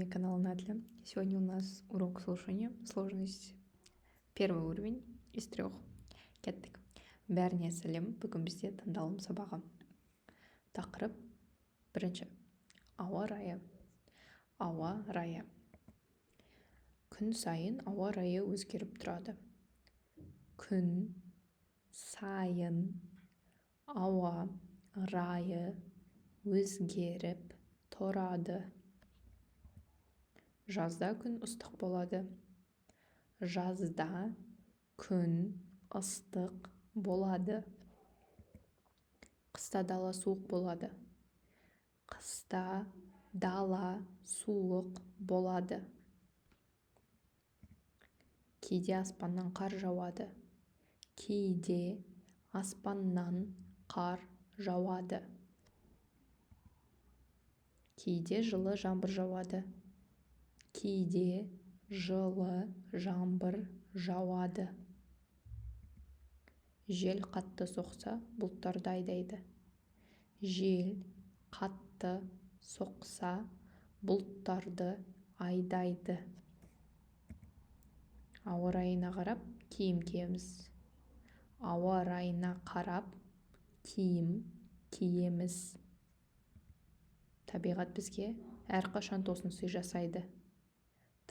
Вами канал Натля. Сегодня у нас урок слушания. Сложность первый уровень из трех. Кеттік. Бәріне сәлем. Бүгін бізде тыңдалым сабағы. Тақырып бірінші. Ауа райы. Ауа райы. Күн сайын ауа райы өзгеріп тұрады. Күн сайын ауа райы өзгеріп тұрады. Жазда күн ыстық болады. Жазда күн ыстық болады. Қыста дала суық болады. Қыста дала суық болады. Кейде аспаннан қар жауады. Кейде аспаннан қар жауады. Кейде жылы жаңбыр жауады. Кейде жылы жаңбыр жауады. Жел қатты соқса, бұлттарды айдайды. Жел қатты соқса, бұлттарды айдайды. Ауа райына қарап киім киеміз. Ауа райына қарап киім киеміз. Табиғат бізге әрқашан тосын сый жасайды.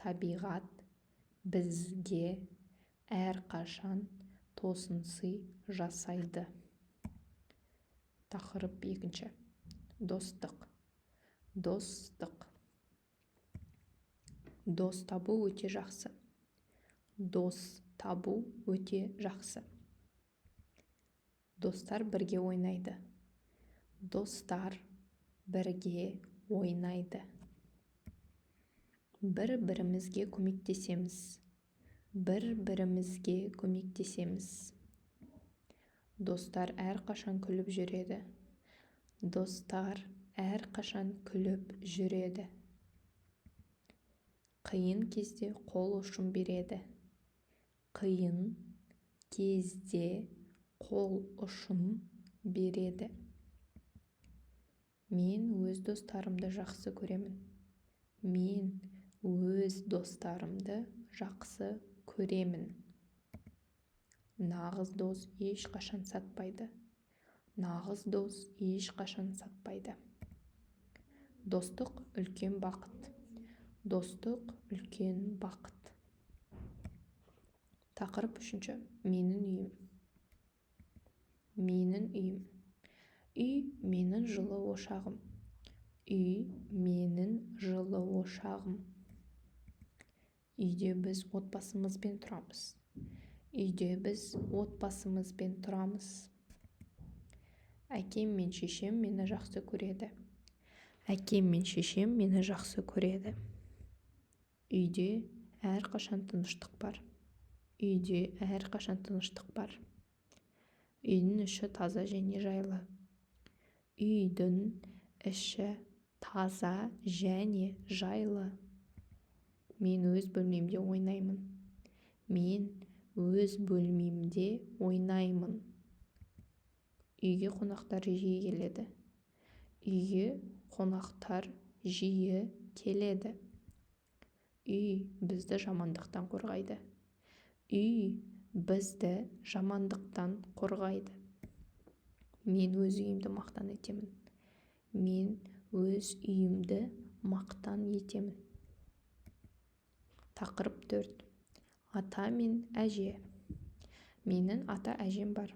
Табиғат бізге әрқашан тосын сый жасайды. Тақырып екінші. Достық. Достық. Дос табу өте жақсы. Дос табу өте жақсы. Достар бірге ойнайды. Достар бірге ойнайды. Бір-бірімізге көмектесеміз. Бір-бірімізге көмектесеміз. Достар әрқашан күліп жүреді. Достар әрқашан күліп жүреді. Қиын кезде қол ұшын береді. Қиын кезде қол ұшын береді. Мен өз достарымды жақсы көремін. Мен өз достарымды жақсы көремін. Нағыз дос ешқашан сатпайды. Нағыз дос ешқашан сатпайды. Достық үлкен бақыт. Достық үлкен бақыт. Тақырып үшінші. Менің үйім. Менің үйім. Үй менің жылы ошағым. Үй менің жылы ошағым. Үйде біз отбасымызбен тұрамыз. Үйде біз отбасымызбен тұрамыз. Әкем мен шешем мені жақсы көреді. Әкем мен шешем мені жақсы көреді. Үйде әрқашан тыныштық бар. Үйде әрқашан тыныштық бар. Үйдің іші таза және жайлы. Үйдің іші таза және жайлы. Мен өз бөлмемде ойнаймын. Мен өз бөлмемде ойнаймын. Үйге қонақтар жиі келеді. Үйге қонақтар жиі келеді. Үй бізді жамандықтан қорғайды. Үй бізді жамандықтан қорғайды. Мен өз үйімді мақтан етемін. Мен өз үйімді мақтан етемін. Тақырып 4. Ата мен әже. Менің ата-әжем бар.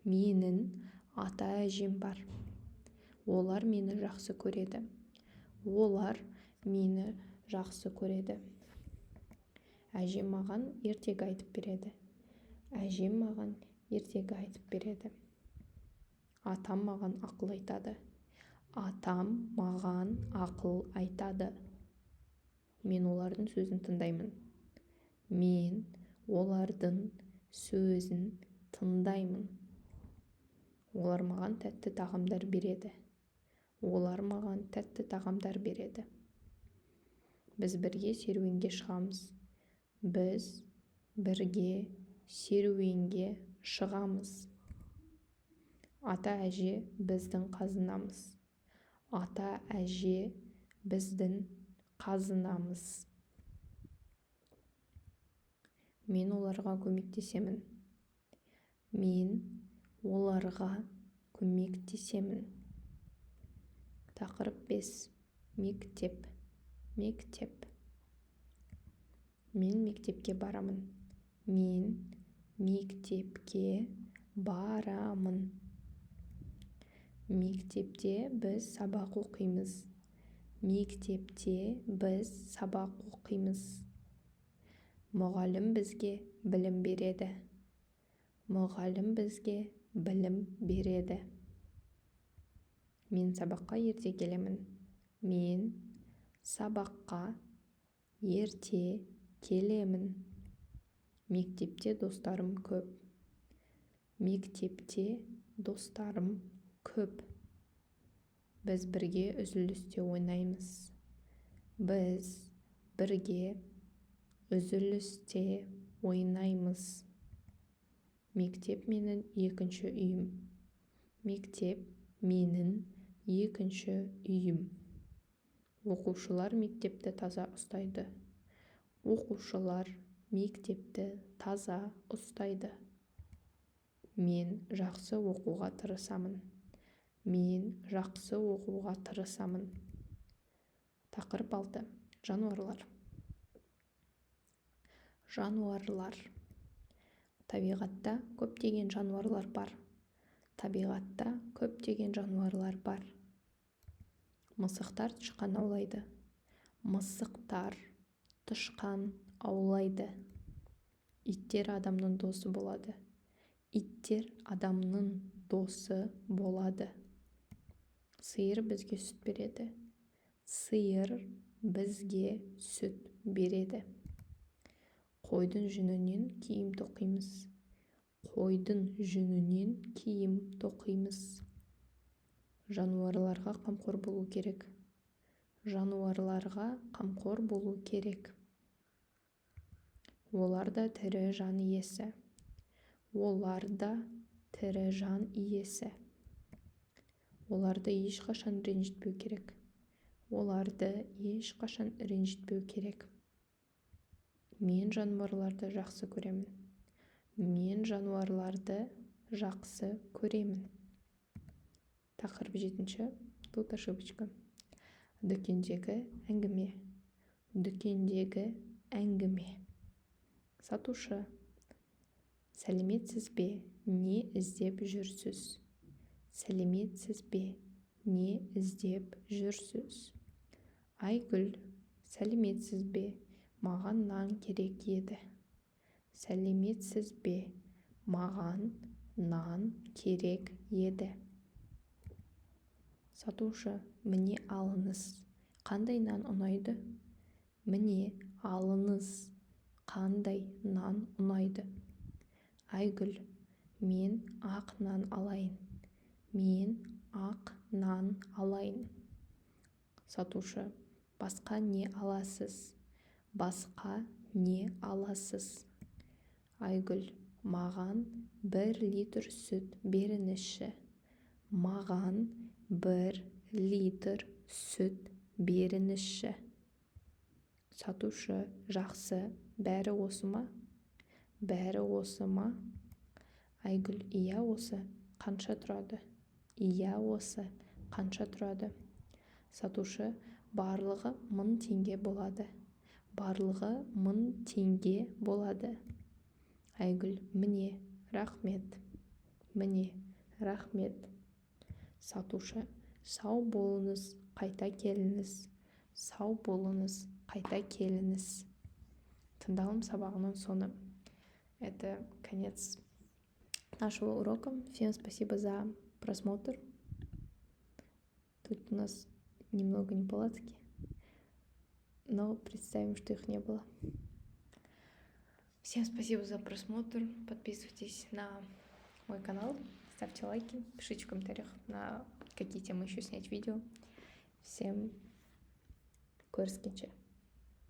Менің ата-әжем бар. Олар мені жақсы көреді. Олар мені жақсы көреді. Әжем маған ертегі айтып береді. Әжем маған ертегі айтып береді. Атам маған ақыл айтады. Атам маған ақыл айтады. Мен олардың сөзін тыңдаймын. Мен олардың сөзін тыңдаймын. Олар маған тәтті тағамдар береді. Олар маған тәтті тағамдар береді. Біз бірге серуенге шығамыз. Біз бірге серуенге шығамыз. Ата-әже біздің қазынамыз. Ата-әже біздің Қазынамыз. Мен оларға көмектесемін. Мен оларға көмектесемін. Тақырып 5. Мектеп. Мектеп. Мен мектепке барамын. Мен мектепке барамын. Мектепте біз сабақ оқимыз. Мектепте біз сабақ оқимыз. Мұғалім бізге білім береді. Мұғалім бізге білім береді. Мен сабаққа ерте келемін. Мен сабаққа ерте келемін. Мектепте достарым көп. Мектепте достарым көп. Біз бірге үзілісте ойнаймыз. Біз бірге үзілісте ойнаймыз. Мектеп менің екінші үйім. Мектеп менің екінші үйім. Оқушылар мектепті таза ұстайды. Оқушылар мектепті таза ұстайды. Мен жақсы оқуға тырысамын. Мен жақсы оқуға тырысамын. Тақырып 6. Жануарлар. Жануарлар. Табиғатта көптеген жануарлар бар. Табиғатта көптеген жануарлар бар. Мысықтар тышқан аулайды. Мысықтар тышқан аулайды. Иттер адамның досы болады. Иттер адамның досы болады. Сиыр бізге сүт береді. Сиыр бізге сүт береді. Қойдың жүнінен киім тоқимыз. Қойдың жүнінен киім тоқимыз. Жануарларға қамқор болу керек. Жануарларға қамқор болу керек. Олар да тірі жан иесі. Олар да тірі жан иесі. Оларды ешқашан ренжітпеу керек. Оларды ешқашан ренжітпеу керек. Мен жануарларды жақсы көремін. Мен жануарларды жақсы көремін. Тақырып 7. Тут ошибочка. Дүкендегі әңгіме. Дүкендегі әңгіме. Сатушы. Сәлеметсіз бе, не іздеп жүрсіз? Сәлеметсіз бе, не іздеп жүрсіз? Айгүл, сәлеметсіз бе, маған нан керек еді. Сәлеметсіз бе, маған нан керек еді. Сатушы, міне алыңыз. Қандай нан ұнайды? Міне алыңыз. Қандай нан ұнайды? Айгүл, мен ақ нан алайын. Мен ақ нан алайын. Сатушы, басқа не аласыз? Басқа не аласыз? Айгүл, маған 1 литр сүт беріңізші. Маған 1 литр сүт беріңізші. Сатушы, жақсы, бәрі осы ма? Бәрі осы ма? Айгүл, иә осы, қанша тұрады? Иә осы, қанша тұрады? Сатушы, барлығы 1000 теңге болады. Барлығы 1000 теңге болады. Айгүл, міне, рахмет. Міне, рахмет. Сатушы, сау болыңыз, қайта келіңіз. Сау болыңыз, қайта келіңіз. Тыңдалым сабағының соңы. Это конец нашего урока. Всем спасибо за просмотр. Тут у нас немного неполадки, но представим, что их не было. Всем спасибо за просмотр. Подписывайтесь на мой канал, ставьте лайки, пишите в комментариях, на какие темы еще снять видео. Всем көріскенше.